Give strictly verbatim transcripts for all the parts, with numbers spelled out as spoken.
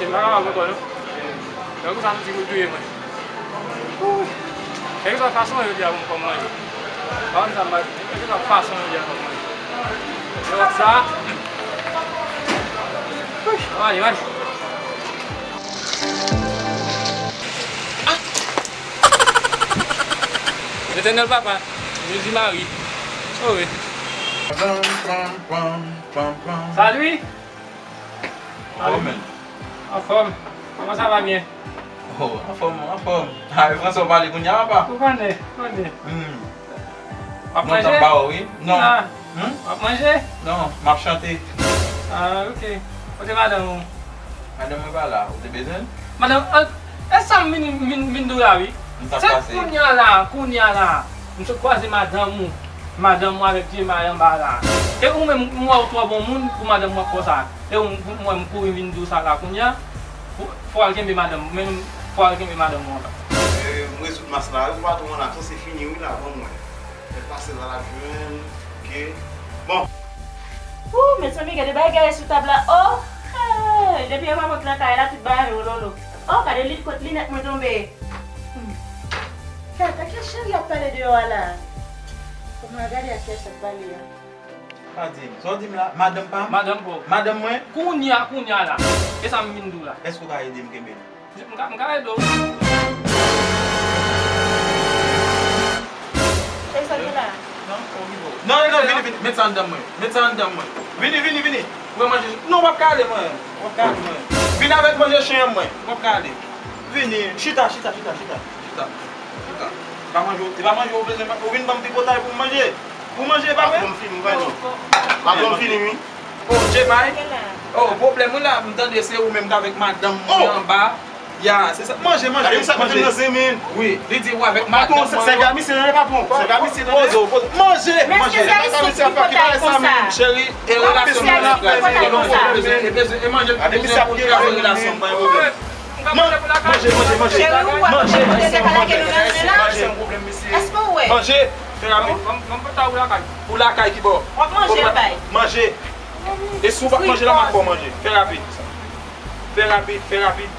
M pa kapab ankò non. Kèlkeswa soti pou touye mwen. Kèlkeswa fason yo di a pou m manje. Pa konn sa m pa, kèlkeswa fason yo di a pou m manje. Yo sa. Manje, manje. Letènèl Papa, Jezi Mari, sove. Salut. Anfòm, men. Anfòm. Kòman sa va byen? Oh, anfòm, anfòm. Ah, e fransè w pale kounye a, papa? Ou konnen, ou konnen. Hmm. W ap manje? Lontan m pa wè w, wi. Non. Ah. Hmm? W ap manje? Non, m ap chante. Ah, ok. Kote madanm ou? Madanm mwen pa la, ou te bezwen l? Madanm, an, e sa m vin, vin, vin di w la, wi. Se kounye a la, kounye a la. M sot kwaze madanm ou. Madanm ou avèk Djemay anba la. E ou menm, m wè w twò bon moun pou madanm ou ap fè w sa. E ou, m, m wè m kouri vin di w sa la kounye a. Fò, fò w al kenbe madanm, men fò w al kenbe madanm ou anba. E, m rezoud mas la, wi, patwon an la, se fini, wi, la, ban m wè. Lè pase la, l ap jwenn, ok. Bon. Ooh, mezanmi, gade bagay sou tab la. Oh, hey, depi yon mwen rantre nan kay la, tout bagay ololo. Oh, gade li, kot linèt mwen tonbe. Hmm. Gade, ak kiyès cheri ap pale deyò a la? Kòman gade ak kiyès ap pale a? Pa di m. Sa w di m la? Madanm pa m? Madanm pa w. Madanm mwen? Kounye a, kounye a la. E sa m vin di w la. Èske w ka ede m kenbe l? M ka, m ka ede w. E sa ki la? Non, non, non, vini, vini. Met sa anndan mwen. Met sa anndan mwen. Vini, vini, vini. Mwen manje. Non, w ap ka ale, mwen. W ap ka ale, mwen. Vini avèk manje chen an, mwen. W ap ka ale. Vini. Chita, chita, chita, chita. Chita. Chita. E pa manje, e pa manje ou bezwen, ou vin ban m tripotay pou m manje. Pou manje, pa vre? Patwon m fini, m gade. Patwon m fini, wi. Oh, Djemay. Oh, pwoblèm ou la, m tande se ou menm k avèk madanm mwen anba. Ya, se sa. Manje, manje, manje. Wi, li di ou avèk madanm mwen. Patwon, se, se gamise, non, patwon. Se gamise, non. Poze w, poze w. Manje, manje. Gamise ap fè ki bagay sa menm, cheri. E relasyon mwen ap fè, e manje, e manje, e manje, pa gen pwoblèm. Manje, manje, manje. Cheri, ou wè manje, manje, manje. Manje, manje. Èske ou wè? Manje. Fè rapid. Ban m, ban m pòtaw ou lakay. Ou lakay ki bò? W ap manje, bay. Manje. E si w pa manje la, m ap ba w manje. Fè rapid. Fè rapid, fè rapid.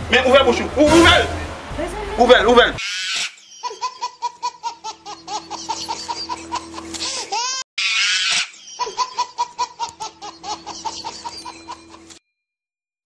Men ouvè bouch ou. Ou, ouvè l. Ouvè l, ouvè l.